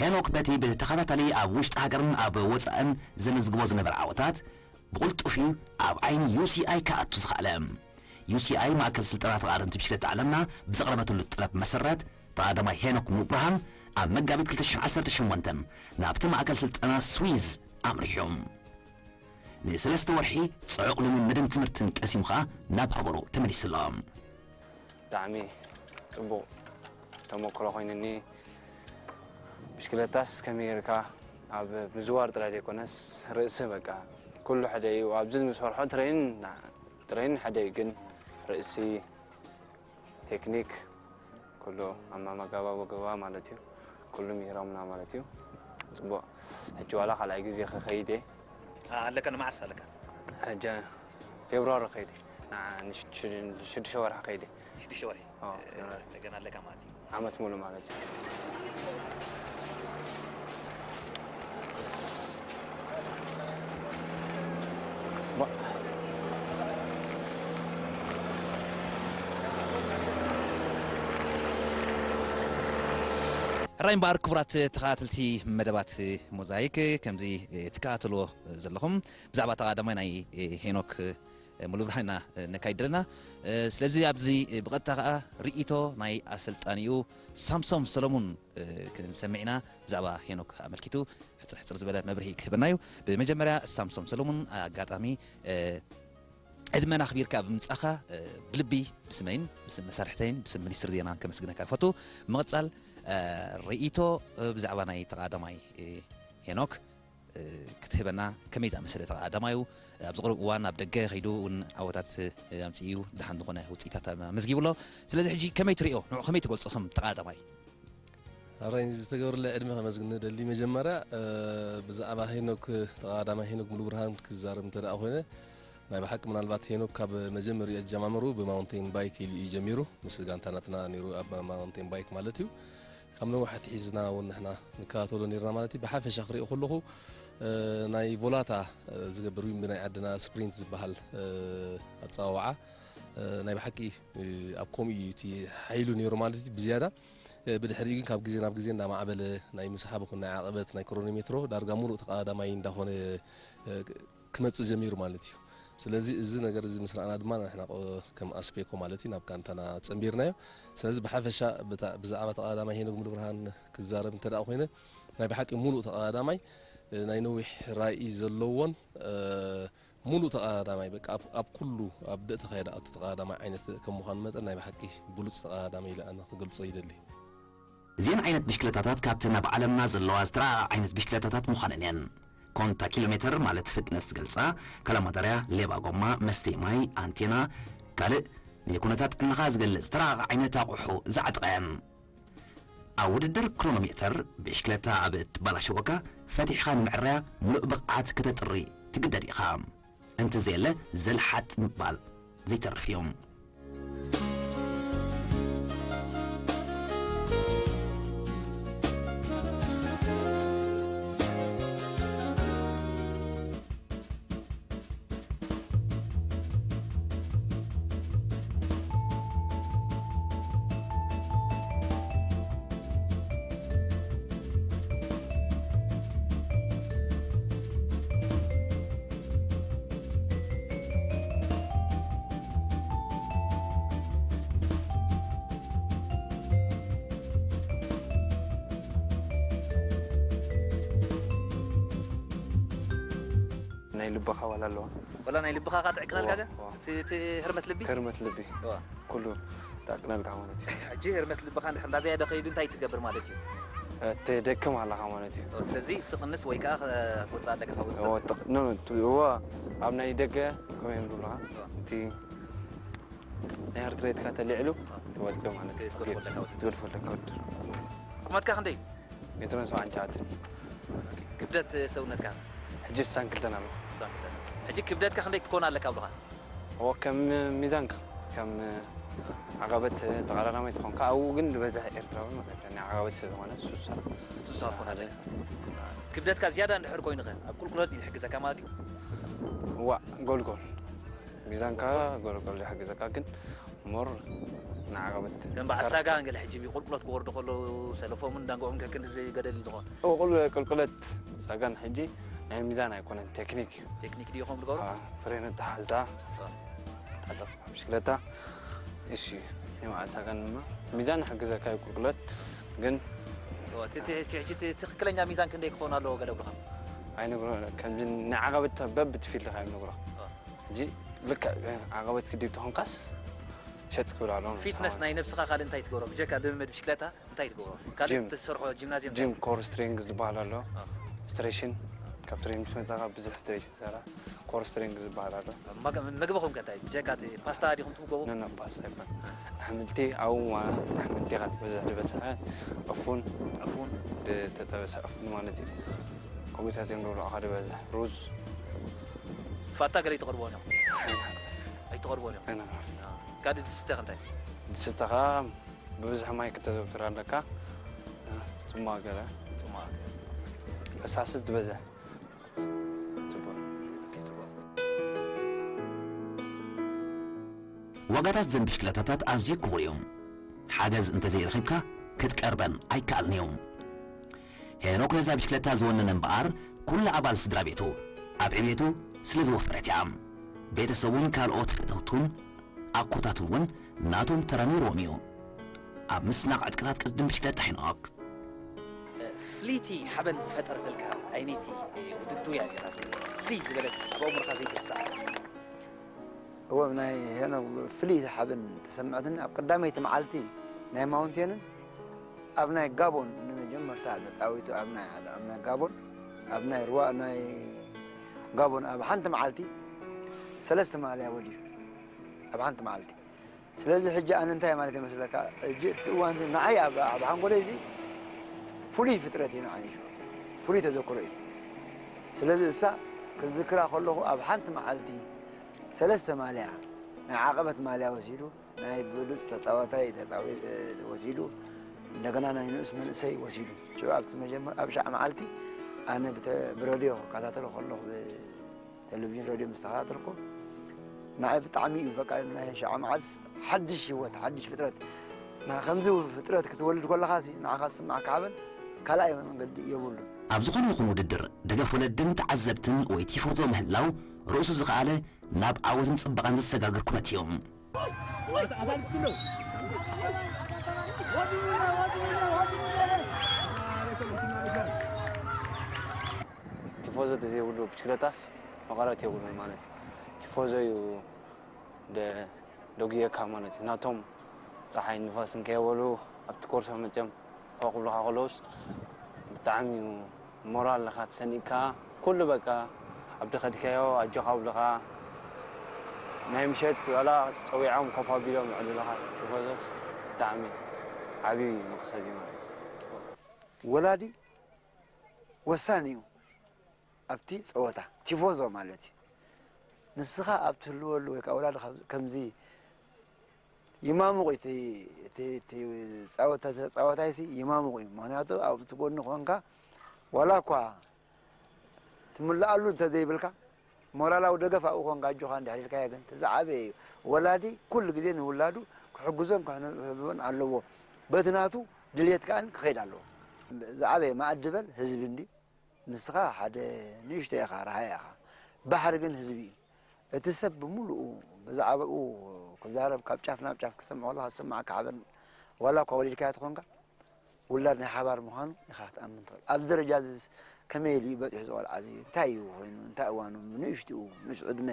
ሄኖክ በቲ ብተኸታታሊ ኣብ ውሽጢ ሃገርን ኣብ ወጻእን ዘመዝግቦ ዝነበረ ዓወታት፣ ብቕልጡፍ እዩ ኣብ ዓይኒ ዩ ሲ ኣይ ክኣቱ ዝኸኣለ። ዩ ሲ ኣይ ማእከል ስልጠና ተቓደምቲ ብሽክለታ ዓለምና ብዘቕረበትሉ ጠለብ መሰረት፣ ተቓዳማይ ሄኖክ ሙሉብርሃን ኣብ መጋቢት ክልተ ሽሕን ዓሰርተ ሸሞንተን ናብቲ ማእከል ስልጠና ስዊዝ ኣምሪሑ። ንሰለስተ ወርሒ ጽዑቕ ልምምድን ትምህርትን ቀሲሙ ኸኣ ናብ ሃገሩ ተመሊሱ ኣሎ። ብጣዕሚ ጽቡቕ ተመክሮ ኮይኑኒ። ብሽክለታስ ከመይ ጌርካ ኣብ ምዝዋር ጥራይ ዘይኮነስ ርእሲ በቃ ኩሉ ሓደ እዩ። ኣብዚ ንሰርሖ ትሬን፣ ትሬን ሓደ እዩ፣ ግን ርእሲ፣ ቴክኒክ፣ ኩሉ ኣማማጋባ ወገባ ማለት እዩ። ኩሉ ምሂሮምና ማለት እዩ። ጽቡቕ። ሕጂ ዋላ ካልኣይ ግዜ ክኸይድ እየ። ኣ-፣ ኣለካ፣ ንመዓስ ኣለካ? ሕጂ ፌብሩዋሪ ከይድ እየ። ንዓ-፣ ንሽ-፣ ንሽ-፣ ንሽዱሽተ ወርሒ ከይድ እየ። ሽዱሽተ ወርሒ? ኦ፣ እ፣ ፌብሩዋሪ። እንደገና ኣለካ ማለት እዩ። ዓመት ሙሉ ማለት እዩ። ዋ። ሕራይ እምበኣር ክቡራት ተኸታተልቲ መደባት ሞዛይክ፣ ከምዚ ትከታተልዎ ዘለኹም ብዛዕባ ተቐዳማይ ናይ ሄኖክ ሙሉብርሃን ኢና ነካይድ ዘለና። ስለዚ ኣብዚ ብቐጥታ ከኣ ርእይቶ ናይ ኣሰልጣኒኡ ሳምሶም ሰሎሙን ክንሰምዕ ኢና። ብዛዕባ ሄኖክ ኣመልኪቱ ሕጽር ሕጽር ዝበለ መብርሂ ክህበና እዩ። ብመጀመርያ ሳምሶም ሰሎሙን፣ ኣጋጣሚ ዕድመና ኣኽቢርካ ብምምጻእካ ብልቢ ብስመይን ብስም መሳርሕተይን ብስም ሚኒስትሪ ዜናን ከመስግነካ እፈቱ። ብምቕጻል ርእይቶ ብዛዕባ ናይ ተቐዳማይ ሄኖክ ክትህበና፣ ከመይ ዝኣመሰለ ተቐዳዳማይ እዩ? ኣብዚ ቁሩብ እዋን ኣብ ደገ ከይዱ እውን ዓወታት ኣምጺኡ እዩ፣ ደሓን ዝኾነ ውጽኢታት ኣመዝጊቡ ኣሎ። ስለዚ ሕጂ ከመይ ትርእዮ? ንዑ ከመይ ትገልጾ ከም ተቐዳዳማይ? ኣራይ ንዝተገበረለይ ዕድመ ከመስግን እደሊ። መጀመርያ፣ እ፣ ብዛዕባ ሄኖክ፣ ተቐዳዳማይ ሄኖክ ሙሉብርሃን ክዛረብ እንተ ደኣ ኮይነ፣ ናይ ብሓቂ ምናልባት ሄኖክ ካብ መጀመርያ ኣጀማምሩ ብማውንቴን ባይክ ኢሉ እዩ ጀሚሩ። ምስ ጋንታ ናትና ነይሩ ኣብ ማውንቴን ባይክ ማለት እዩ። ካብ ነዊሕ ኣትሒዝና እውን ንሕና ንከታተሎ ነይርና ማለት እዩ። ብሓፈሻ ክሪኦ ከለኹ፣ እ፣ ናይ ቮላታ፣ እ፣ ዝገብር እዩ፣ ብናይ ዓድና ስፕሪንት ዝበሃል፣ እ፣ ኣጸዋውዓ፣ እ፣ ናይ ብሓቂ፣ እ፣ ኣብ ከምኡ እዩ እቲ ሓይሉ ነይሩ ማለት እዩ። ብዝያዳ፣ እ፣ ብድሕሪኡ ግን ካብ ግዜ ናብ ግዜ እናማዕበለ ናይ ምስሓብ ይኹን ናይ ዓቐበት ናይ ክሮኖሜትሮ ዳርጋ ሙሉእ ተቐዳዳማይ እንዳኾነ፣ እ፣ ክመጽእ ጀሚሩ ማለት እዩ። ስለዚ እዚ ነገር እዚ ምስ ረኣና ድማ ንሕና ቆ-፣ ከም ኣስፔኮ ማለት እዩ ናብ ጋንታና ጸንቢርናዮ። ስለዚ ብሓፈሻ ብታ-፣ ብዛዕባ ተቐዳዳማይ ሄኖክ ሙሉብርሃን ክዛረብ እንተ ደኣ ኮይነ፣ ናይ ብሓቂ ሙሉእ ተቐዳዳማይ፣ እ፣ ናይ ነዊሕ ራኢ ዘለዎን፣ እ፣ ሙሉእ ተቐዳዳማይ፣ በቃ ኣብ፣ ኣብ ኩሉ ኣብ ደእተኻዮ ዝኣቱ ተቐዳዳማይ ዓይነት ከም ምዃኑ መጠን ናይ ብሓቂ ብሉጽ ተቐዳዳማይ ኢለ ኣነ ክገልጾ ይደሊ። እዘን ዓይነት ብሽክለታታት ካብተን ኣብ ዓለምና ዘለዋ ዝተራቐቓ ዓይነት ብሽክለታታት ምዃነን እየን። ኮንታ ኪሎ ሜተር ማለት ፍጥነት ዝገልጻ፣ ካላማታርያ፣ ሌባ ጎማ፣ መስተይ ማይ፣ ኣንቴና፣ ካልእ ንኩነታት ጥዕናኻ ዝገልጽ ዝተራቐቓ ዓይነት ኣቑሑ ዝዓጠቓ እየን። ኣብ ውድድር ክሮኖሜተር ብሽክለታ ኣብ እትበላሸወካ ፈቲሕኻ ንምዕራያ ምሉእ ብቕዓት ከተጥሪ ትግደድ ኢኻ። እንተዘየለ ዘልሓጥ ምባል ዘይተርፍ እዩ። ናይ ልብኻ ዋላ ኣለዋ። ወላ ናይ ልብኻ ኸኣ ትዕቅነልካ እዋ፣ እዚኣ? እዋ። እቲ፣ እቲ ህርመት ልቢ? ህርመት ልቢ። እዋ። ኩሉ ትዕቅነልካ ማለት እዩ። ሕጂ ህርመት ልብኻ እንድሕር እንዳዘያደ ከይዱ እንታይ ትገብር ማለት እዩ? ትደክም ኣለኻ ማለት እዩ። ስለዚ ትቕንስ ወይ ከዓ ክትወፅእ ኣለካ ካብ ውድድር። እዎ፣ ትቕ- ኖ፣ ኖ፣ ት- እዎ፣ ኣብ ናይ ደገ ከመይ እዮም ዝብሉኻ? እቲ ናይ ሃርት ሬትካ ተልዒሉ ትወድእ ማለት እዩ። ትገድፎ ኣለካ ውድድር። ትገድፎ ኣለካ ውድድር። ቁመትካ ክንደይ እዩ? ሜትሮን ሰብዓን ትሽዓተን። ክብደት ሰውነትካ? ሕጂ ስሳን ክልተን ኣለኹ። ሕጂ ክብደትካ ክንደይ ክትኮን ኣለካ ኣብሉኻ? እዎ፣ ከም ሚዛንካ፣ ከም ዓቐበት ተቐዳዳማይ ትኾንካ፣ ኣብኡ ግን ዝበዝሕ ኤርትራዊ ማለት እዩ። ናይ ዓቐበት ስለ ዝኾነ ሱሳ። ሱሳ ትኾን ኣለካ። ክብደትካ ዝያዳ እንድሕር ኮይኑኸ ኣብ ቁልቁለት ይሕግዘካ ማለት እዩ? እዋ፣ ጎልጎል። ሚዛንካ ጎልጎል ይሕግዘካ፣ ግን ሞር ንዓቐበት ከም በዓል ሳጋ ገለ ሕጂ ብቁልቁለት ክወርዱ ከለዉ ሰለፎምን ዳንጎኦም ከክንዲ ገደል እዩ ዝኾን። ቁል- ቁልቁለት ሳጋን ሕጂ ናይ ሚዛን ኣይኮነን፣ ቴክኒክ እዩ። ቴክኒክ ድዩ ከም ዝገብሩ? አ፣ ፍሬን ኣተሓሕዛ፣ ኣተሓሕዛ ብሽክለታ፣ እሺ፣ ናይ በዓል ሳጋን ድማ ሚዛን ይሕግዘካ እዩ ቁልቁለት፣ ግን እዎ፣ እቲ- እቲ- እቲ- እቲ ትኽክለኛ ሚዛን ክንደይ ክኸውን ኣለዎ ገለ ብልኻ? ኣይነግሮ፣ ከምዚ ናይ ዓቐበት በብቲ ፊልድኻ እዮም ነግሮ። ሕጂ ልክዕ ዓቐበት ክድብ ተኾንካስ ሸጥ ክብል ኣሎ። ፊትነስ ናይ ነብስኻ ካልእ እንታይ ትገብሮ? ብጀካ ልምምድ ብሽክለታ እንታይ ትገብሮ? ካልእ ጂም። ትሰርሖ ጂምናዚየም እንታይ ጂም ኣሎ? ኮር ስትሬንግዝ ዝበሃል ኣሎ። አ። ስትሬሽን፣ ካብ ትሬኒንግ ምስ መጻኻ ብዙሕ ስትሬሽን ሰራ። ኮር ስትሬንግዝ ዝበሃል ኣሎ። መግ- መግብኹም ከ እንታይ? ብጀካ እቲ ፓስታ ዲኹም ትምገቡ? ነና ፓስታ ይባል። ኣሕምልቲ፣ ኣብኡ ማለት ኣሕምልቲ ኢኻ ትበዝሕ ዝበዝሐ። እፉን፣ ዕፉን። ዝተጠበሰ እፉን ማለት እዩ። ከምኡታት እዮም ዝብልዑኻ ዝበዝሕ። ሩዝ። ፋታ ገለ ኣይትቐርብዎን እዮም? ኣይትቐርብዎን እዮም? ነና። ካልእ ድስተ ከ እንታይ? ድስተ ኸዓ ብብዝሒ ማይ ክተዘውትር ኣለካ። ጽሟቕ ገለ። ጽሟቕ። ፈሳሲ ዝበዝሕ። ጽቡቕ። ዋጋታት ዘን ብሽክለታታት ኣዝዩ ክቡር እዩ። ሓገዝ እንተዘይረኺብካ ክትቀርበን ኣይከኣልን እዩ። ሄኖክ ነዛ ብሽክለታ ዝወነነ እምበኣር ኩሉ ኣባል ስድራ ቤቱ ኣብ ዕቤቱ ስለ ዝወፈረት እያ። ቤተሰቡን ካልኦት ፈተውቱን ኣኮታቱን እውን ናቶም ተራ ነይርዎም እዩ። ኣብ ምስናቕ ዕጥቅታት ቅድድም ብሽክለታ ሄኖክ ፍልይቲ ሓበን ዝፈጠረትልካ ኣይነይቲ ውድድር እያ ነይራ? እስከ ፍልይ ዝበለት ኣብ ኣእምሮኻ ዘይትርስዓ? እወ፣ ናይ ሄኖክ ፍልይቲ ሓበን ተሰምዐትኒ ኣብ ቀዳመይቲ መዓልቲ ናይ ማውንቴንን ኣብ ናይ ጋቦን ንመጀመርታ ተጻዊቱ ኣብ ናይ ኣብ ናይ ጋቦን ኣብ ናይ ሩዋ ናይ ጋቦን ኣብ ሓንቲ መዓልቲ ሰለስተ ማልያ ወዲዩ ኣብ ሓንቲ መዓልቲ። ስለዚ ሕጂ ኣነ እንታይ ማለት ይመስለካ፣ ሕጂ እቲ እዋን እዚ ንዓይ ኣብ ኣብ ሓንጎለይ እዚ ፍሉይ ፍጥረት እዩ፣ ንዓይ ፍሉይ ተዘክሮ እዩ። ስለዚ እሳ ክዝክራ ከለኹ ኣብ ሓንቲ መዓልቲ ሰለስተ ማልያ ናይ ዓቐበት ማልያ ወሲዱ፣ ናይ ብሉፅ ተፃዋታይ ተፃዊ- ወሲዱ፣ እንደገና ናይ ንኡስ መንእሰይ ወሲዱ። ሽዑ ኣብቲ መጀመር ኣብ ሻዕ መዓልቲ ኣነ ብተ- ብረድዮ ክከታተሎ ከለኹ ብ- ቴሌቪዥን ሬድዮ ምስ ተኸታተልኩ ንዓይ ብጣዕሚ እዩ በቃ ናይ ሻዓ መዓልቲ ሓድሽ ህይወት ሓድሽ ፍጥረት ና ከምዚ ፍጥረት ክትወልድ ከለኻ ሲ ንዓኻ ዝስማዓካ ሓበን ካልኣይ መንገዲ የብሉን። ኣብ ዝኾነ ይኹን ውድድር ደገፍ ወለድን ተዓዘብትን ወይ ቲፎዞ ምህላው ርእሱ ዝኸኣለ ናብ ዓወትን ጽባቐን ዘሰጋግር ኩነት እዩ። ቲፎዞ ተዘይብሉ ብሽክለታስ መቐረት የብሉን ማለት እዩ። ቲፎዞ እዩ ደ- ደጉየካ ማለት እዩ። ናቶም ፀሓይ ንፋስን ከየበሉ ኣብቲ ኮርሶ መፅዮም ፎቕ ክብሉኻ ከለውስ ብጣዕሚ እዩ ሞራል ኣለኻ ተሰኒእካ ኩሉ በቃ ኣብ ድኸድካዮ ኣጆኻ ኣብልኻ ናይ ምሸት ዋላ ፀዊዖም ኮፍ ኣቢሎም ይዕልሉኻ ቲፎዞስ ብጣዕሚ ዓብዪ መኽሰብ እዩ ማለት እዩ። ወላዲ ወሳኒ እዩ ኣብቲ ፀወታ ቲፎዞ ማለት እዩ። ንስኻ ኣብ ትህልወሉ ወይ ከዓ ወላዲ ከምዚ ይማሙቕ እዩ እቲ ፃወታ ተፃዋታይ ሲ ይማሙቕ እዩ። ምክንያቱ ኣብቲ ጎኒ ኮንካ ዋላ እኳ ትምልኣሉ እንተዘይብልካ ሞራላዊ ደገፍ ኣብኡ ኮንካ ኣጆኻ እንድሕር ኢልካዮ ግን እቲ ዝዓበየ እዩ። ወላዲ ኩሉ ግዜ ንውላዱ ክሕግዞን ክሕብቦን ኣለዎ። በቲ ናቱ ድልየት ከኣን ክኸይድ ኣለዎ። ዝዓበየ መኣዲ በል ህዝቢ እንድዩ። ንስኻ ሓደ ንእሽቶ ኢኻ፣ ረሃይ ኢኻ። ባሕሪ ግን ህዝቢ እዩ። እቲ ሰብ ብምሉኡ ብዛዕባኡ ክዛረብ ካብ ጫፍ ናብ ጫፍ ክሰምዖ ከለኻ ዝስምዓካ ሓበን ዋላ እኳ ወሊድካዮ ተኾንካ ውላድ ናይ ሓባር ምዃኑ ኢኻ ክትኣምን ትኽእል። ኣብዚ ደረጃ እዚ ከመይ ኢሉ እዩ በፂሑ እዚ ቆልዓ እዚ? እንታይ እዩ ኮይኑ? እንታይ እዋኑ? ንእሽትኡ ንእሽ ዕድመ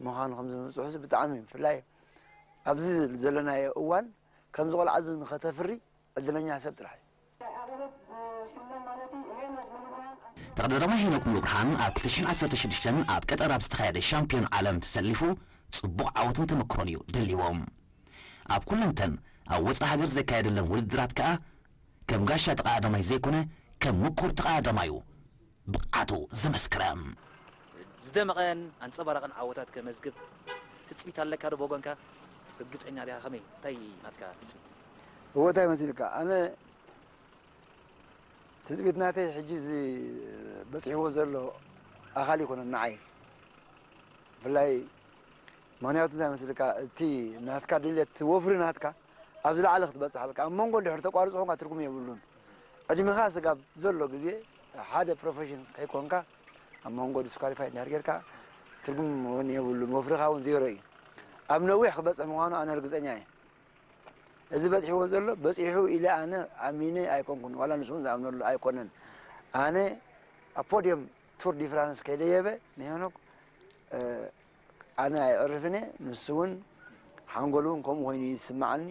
ምዃኑ ከምዚ ምብፅሑ እዚ ብጣዕሚ እዩ። ብፍላይ ኣብዚ ዘለናዮ እዋን ከምዚ ቆልዓ እዚ ንኸተፍሪ ዕድለኛ ሰብ ጥራሕ እዩ። ተቐዳዳማይ ሄኖክ ሙሉብርሃን ኣብ ክልተ ሽሕን ዓሰርተ ሽዱሽተን ኣብ ቀጠር ኣብ ዝተኻየደ ሻምፒዮን ዓለም ተሰሊፉ ጽቡቕ ዓወትን ተመክሮን እዩ ደልይዎም። ኣብ ኩለንተን ኣብ ወጻኢ ሃገር ዘካየደለን ውድድራት ከኣ ከም ጋሻ ተቐዳዳማይ ዘይኮነ ከም ምኩር ተቐዳዳማዩ ብቕዓቱ ዘመስከረ። ዝደመቐን ኣንጸባራቕን ዓወታት ከመዝግብ ትጽቢት ኣለካ ዶ ብወገንካ? ርግጸኛ ዲኻ? ከመይ? እንታይ ናትካ ትጽቢት? እዎ፣ እንታይ መሲልካ? ኣነ ትጽቢት ናተይ ሕጂ እዚ በጺሕዎ ዘሎ ኣኻል ይኮነን ንዓይ። ብፍላይ ምኽንያቱ እንታይ መስልካ፣ እቲ ናትካ ድሌት፣ እቲ ወፍሪ ናትካ ኣብ ዝለዓለ ክትበጽሕ ኣለካ። ኣብ መንጎ ድሕሪ ተቋርጾ ኮንካ ትርጉም የብሉን። ዕድሜኻ ስጋብ ዘሎ ግዜ ሓደ ፕሮፌሽን ከይኮንካ ኣብ መንጎ ዲስኳሊፋይ እንድሕር ጌርካ ትርጉም እውን የብሉን። ወፍርኻ እውን ዜሮ እዩ። ኣብ ነዊሕ ክበጽሕ ምዃኑ ኣነ ርግጸኛ እየ። እዚ በጺሕዎ ዘሎ በጺሑ ኢለ ኣነ ኣሚነ ኣይኮንኩን፣ ዋላ ንሱ እውን ዝኣምነሉ ኣይኮነን። ኣነ ኣብ ፖድየም ቱር ዲ ፍራንስ ከይደየበ ንሄኖክ፣ እ፣ ኣነ ኣይዕርፍን እየ፣ ንሱ እውን ሓንጎሉ እውን ከምኡ ኮይኑ ይስምዓኒ።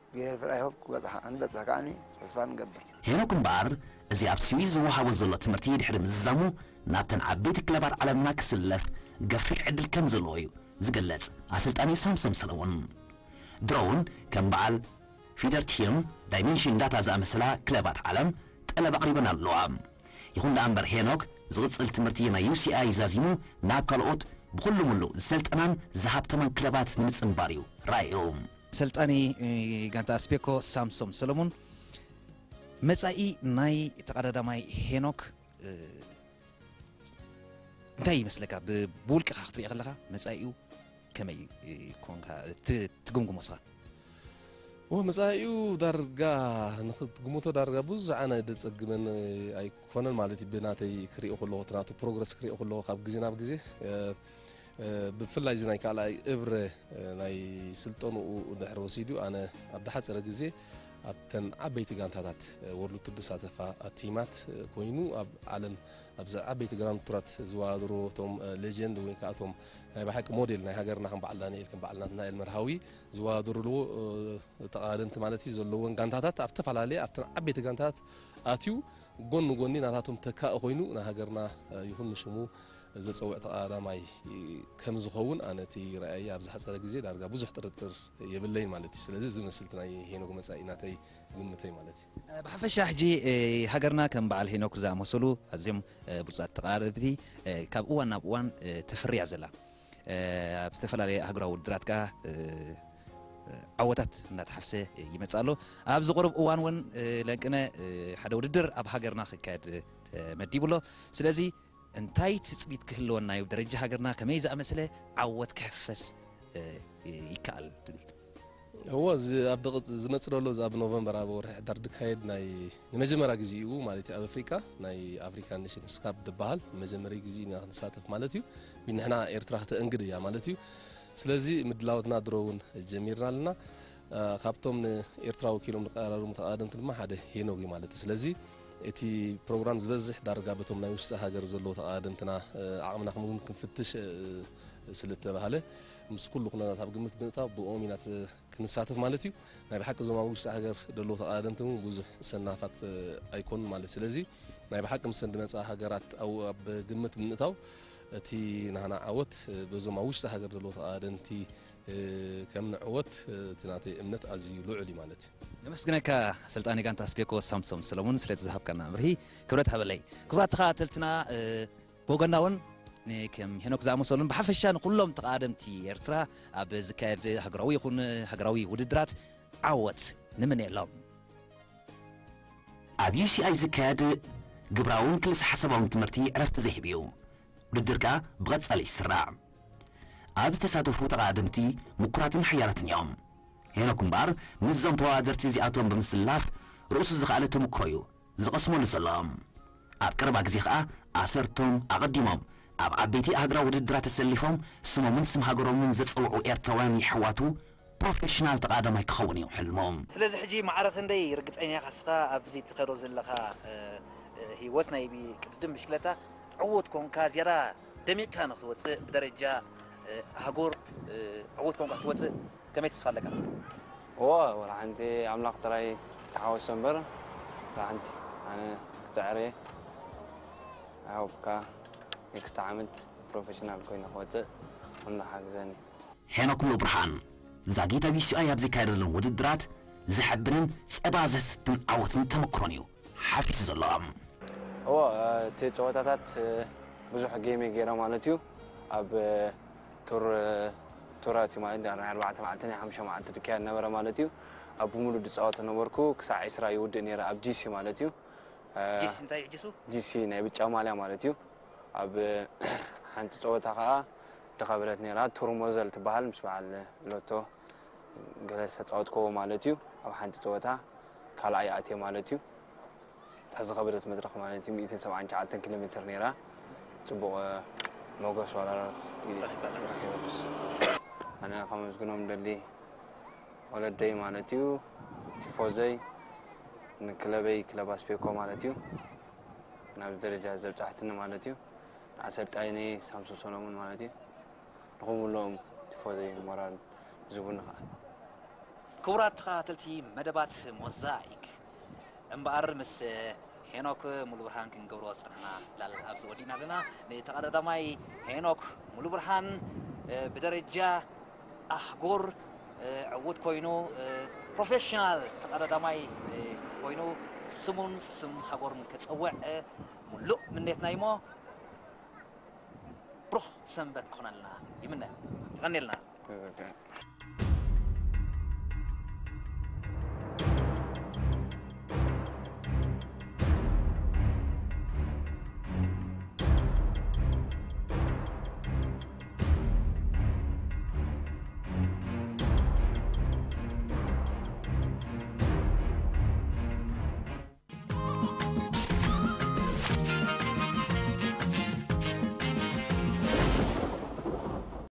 እግዚኣብሔር ፍርኣይ ሆፕ ክበጽሕ፣ ክንበጽሕ ከኣኒ ተስፋ ንገብር። ሄኖክ እምበኣር፣ እዚ ኣብ ስዊዝ ዝወሃቦ ዘሎ ትምህርቲ ድሕሪ ምዝዛሙ፣ ናብተን ዓበይቲ ክለባት ዓለምና ክስለፍ ገፊሕ ዕድል ከም ዘለዎ እዩ ዝገልጽ ኣሰልጣኒ ሳምሶም ሰለሙን። ድሮ እውን ከም በዓል ፊደርቲም፣ ዳይሜንሽን ዳታ ዝኣመሰላ ክለባት ዓለም ጠለብ ኣቕሪበን ኣለዋ። ይኹን ደኣ እምበር ሄኖክ ዝቕጽል ትምህርቲ ናይ ዩ ሲ ኣይ ዛዚሙ ናብ ካልኦት ብኹሉ ምሉእ ዝሰልጠናን ዝሃብተማን ክለባት ንምጽንባር እዩ ራእዩ። ሰልጣኒ፣ እ፣ ጋንታ ኣስቤኮ ሳምሶም ሰለሙን፣ መጻኢ ናይ ተቐዳዳማይ ሄኖክ፣ እ፣ እንታይ ይመስለካ? ብ-፣ ብውልቅኻ ክትሪኦ ከለኻ መጻኢኡ ከመይ፣ እ፣ ኮንካ ት-፣ ትግምግሞ ንስኻ? እወ፣ መጻኢኡ ዳርጋ ንኽትግምቶ ዳርጋ ብዙሕ ኣነ ደጸግመን ኣይኮነን ማለት እዩ። ብናተይ ክሪኦ ከለኹ፣ እቲ ናቱ ፕሮግረስ ክሪኦ ከለኹ ካብ ግዜ ናብ ግዜ፣ እ፣ እ፣ ብፍላይ እዚ ናይ ካልኣይ እብረ፣ እ፣ ናይ ስልጠንኡ እንድሕር ወሲዱ፣ ኣነ ኣብ ዝሓጸረ ግዜ ኣብተን ዓበይቲ ጋንታታት፣ እ፣ ወርልድ ቱር ዝሳተፋ ቲማት፣ እ፣ ኮይኑ ኣብ ዓለም ኣብዚ ዓበይቲ ግራንድ ቱራት ዝወዳደሩ እቶም፣ እ፣ ሌጀንድ ወይ ከዓ እቶም ናይ ብሓቂ ሞዴል ናይ ሃገርና ከም በዓል ዳንኤል፣ ከም በዓል ናትናኤል መርሃዊ ዝወዳደሩሉ፣ እ፣ ተቐዳደምቲ ማለት እዩ ዘለዎን ጋንታታት ኣብ ዝተፈላለየ ኣብተን ዓበይቲ ጋንታታት ኣትዩ ጎኒ ጎኒ ናታቶም ተካኢ ኮይኑ ንሃገርና፣ እ፣ ይኹን ንሽሙ ዘጸውዕ ተቐዳዳማይ ከም ዝኸውን ኣነ እቲ ራእይ ኣብ ዝሓጸረ ግዜ ዳርጋ ብዙሕ ጥርጥር የብለይን ማለት እዩ። ስለዚ እዚ ዝመስል እቲ ናይ ሄኖክ መጻኢ ናተይ ግምተይ ማለት እዩ። ብሓፈሻ ሕጂ፣ እ፣ ሃገርና ከም በዓል ሄኖክ ዝኣመሰሉ ኣዝዮም፣ እ፣ ብሉጻት ተቐራረብቲ፣ እ፣ ካብ እዋን ናብ እዋን፣ እ፣ ተፈርያ ዘላ፣ እ፣ ኣብ ዝተፈላለየ ኣህጉራዊ ውድድራት ከኣ፣ እ፣ ዓወታት እናተሓፍሰ ይመጽእ ኣሎ። ኣብዚ ቁሩብ እዋን እውን፣ እ፣ ለንቅነ፣ እ፣ ሓደ ውድድር ኣብ ሃገርና ክካየድ፣ እ፣ ተመዲቡ ኣሎ። ስለዚ እንታይ ትጽቢት ክህልወና እዩ? ደረጃ ሃገርና ከመይ ዝኣመሰለ ዓወት ክሕፈስ፣ እ፣ ይከኣል ትብል? እዎ፣ እዚ ኣብ ደቂ-፣ ዝመጽእ ዘሎ፣ እዚ ኣብ ኖቨምበር ኣብ ወርሒ ሕዳር ዝካየድ ናይ ንመጀመርያ ግዜ እዩ ማለት እዩ። ኣብ ኣፍሪቃ ናይ ኣፍሪካ ኔሽንስ ካፕ ዝበሃል ንመጀመርያ ግዜ ኢና ክንሳተፍ ማለት እዩ። ንሕና ኤርትራ ክተእንግድ እያ ማለት እዩ። ስለዚ ምድላዋትና ድሮ እውን ጀሚርና ኣለና። እ፣ ካብቶም ንኤርትራ ወኪሎም ዝቀራረቡ ተቐዳደምቲ ድማ ሓደ ሄኖክ እዩ ማለት እዩ። ስለዚ እቲ ፕሮግራም ዝበዝሕ ዳርጋ በቶም ናይ ውሽጢ ሃገር ዘለዉ ተቐዳደምትና፣ እ፣ ዓቕምና ክምግን ክንፍትሽ፣ እ፣ ስለ ዝተባህለ፣ ምስ ኩሉ ኩነታት ኣብ ግምት ብምእታው ብኦም ኢና ት-፣ ክንሳተፍ ማለት እዩ። ናይ ብሓቂ እዞም ኣብ ውሽጢ ሃገር ዘለዉ ተቐዳደምቲ እውን ብዙሕ ሰናፋት፣ እ፣ ኣይኮኑን ማለት እዩ። ስለዚ ናይ ብሓቂ ምስተን ዝመጻ ሃገራት ኣብ፣ ኣብ ግምት ብምእታው እቲ ናህና ዓወት፣ እ፣ በዞም ኣብ ውሽጢ ሃገር ዘለዉ ተቐዳደምቲ፣ እ፣ ከም ንዕወት፣ እ፣ እቲ ናተይ እምነት ኣዝዩ ልዑል እዩ ማለት እዩ። ነመስግነካ ሰልጣኒ ጋንታ ኣስቤኮ ሳምሶም ሰለሙን ስለቲ ዝሃብካና መብርሂ፣ ክብረት ሃበለይ። ክቡራት ተኸታተልትና፣ እ፣ ብወገንና እውን ንከም ሄኖክ ዝኣመሰሉን ብሓፈሻ ንኩሎም ተቐዳደምቲ ኤርትራ ኣብ ዝካየድ ሃገራዊ ይኹን ሃገራዊ ውድድራት ዓወት ንምነየሎም። ኣብ ዩ ሲ ኣይ ዝካየድ ግብራውን ክልሰ ሓሳባውን ትምህርቲ ዕረፍቲ ዘይህብ እዩ። ውድድር ከኣ ብቐጻሊ ይስራዕ። ኣብ ዝተሳተፉ ተቐዳደምቲ ምኩራትን ሓያላትን እዮም። ሄኖክ እምበኣር ምስዞም ተወዳደርቲ እዚኣቶም ብምስላፍ ርእሱ ዝኸኣለ ተምክሮ እዩ ዝቐስመሉ ዘሎ። ኣብ ቀረባ ግዜ ከኣ ኣሰርቶም ኣቐዲሞም ኣብ ዓበይቲ ኣህጉራዊ ውድድራት ተሰሊፎም ስሞምን ስም ሃገሮምን ዘጸውዑ ኤርትራውያን የሕዋቱ ፕሮፌሽናል ተቐዳዳማይ ክኸውን እዩ ሕልሞም። ስለዚ ሕጂ ማዕረ ክንደይ ርግጸኛ ኢኻ ንስኻ ኣብዚ ትኸዶ ዘለኻ፣ እ፣ እ፣ ህይወት ናይ ቢ-፣ ቅድድም ብሽክለታ ዕዉት ኮንካ ዝያዳ ደሚቕካ ንኽትወጽእ ብደረጃ፣ እ፣ ኣህጉር፣ እ፣ ዕዉት ኮንካ ክትወጽእ ከመይ ተስፋ ኣለካ? እዎ፣ ወላ ሓንቲ ኣምላኽ ጥራይ ተሓወሶ እምበር፣ ወላ ሓንቲ ኣነ ክጽዕር እየ። I hope ከዓ next ዓመት ፕሮፌሽናል ኮይነ ክወፅእ ኣምላኽ ሓግዘኒ። ሄኖክ ሙሉብርሃን ዛጊት ኣብ ዩ ሲ ኣይ ኣብ ዘካየደሎም ውድድራት ዘሐብንን ጸባ ዘስትን ዓወትን ተመክሮን እዩ ሓፊሱ ዘሎ። እዎ እቲ ፀወታታት ብዙሕ ጌም ገይረ ማለት እዩ። ኣብ ቱር ቱራት ማለት ናይ ኣርባዕተ መዓልቲ ናይ ሓሙሽተ መዓልቲ ዝካየድ ነበረ ማለት እዩ። ኣብ ብምሉ ዝፃወተ ነበርኩ ክሳዕ ዒስራ ይውድእ ነይረ ኣብ ጂ ሲ ማለት እዩ። ጂሲ እንታይ እዩ ጂሱ? ጂ ሲ ናይ ብጫ ማልያ ማለት እዩ። ኣብ ሓንቲ ፀወታ ከዓ ድኸብረት ነይራ ቱር ሞዘል ትበሃል ምስ በዓል ሎቶ ገለ ዝተፃወትከዎ ማለት እዩ። ኣብ ሓንቲ ፀወታ ካልኣይ ኣትየ ማለት እዩ። እታ ዝኸበደት መድረኽ ማለት እዩ ሚእትን ሰብዓን ትሽዓተን ኪሎ ሜትር ነይራ። ፅቡቕ ሞገስ ዋላ ረኺበስ ኣነ ከመስግኖም ደሊ ወለደይ ማለት እዩ ቲፎዘይ ንክለበይ ክለብ ኣስፔኮ ማለት እዩ ናብዚ ደረጃ ዘብፃሕትኒ ማለት እዩ ንኣሰልጣይነይ ሳምሶ ሰሎሙን ማለት እዩ ንኹምሎም ቲፎዘይ ሞራል ዝቡኒ ከዓ ክቡራት ተኸታተልቲ መደባት ሞዛይክ እምበኣር ምስ ሄኖክ ሙሉብርሃን ክንገብሮ ዝፀናሕና ዕላል ኣብዚ ወዲእና ኣለና። ንተቐዳዳማይ ሄኖክ ሙሉብርሃን ብደረጃ ኣህጉር ዕዉት ኮይኑ ፕሮፌሽናል ተቐዳዳማይ ኮይኑ ስሙን ስም ሃገሩን ክፀውዕ ሙሉእ ምኔትና እዩሞ ብሩኽ ሰንበት ክኾነልና ይምነ። የቐንየልና።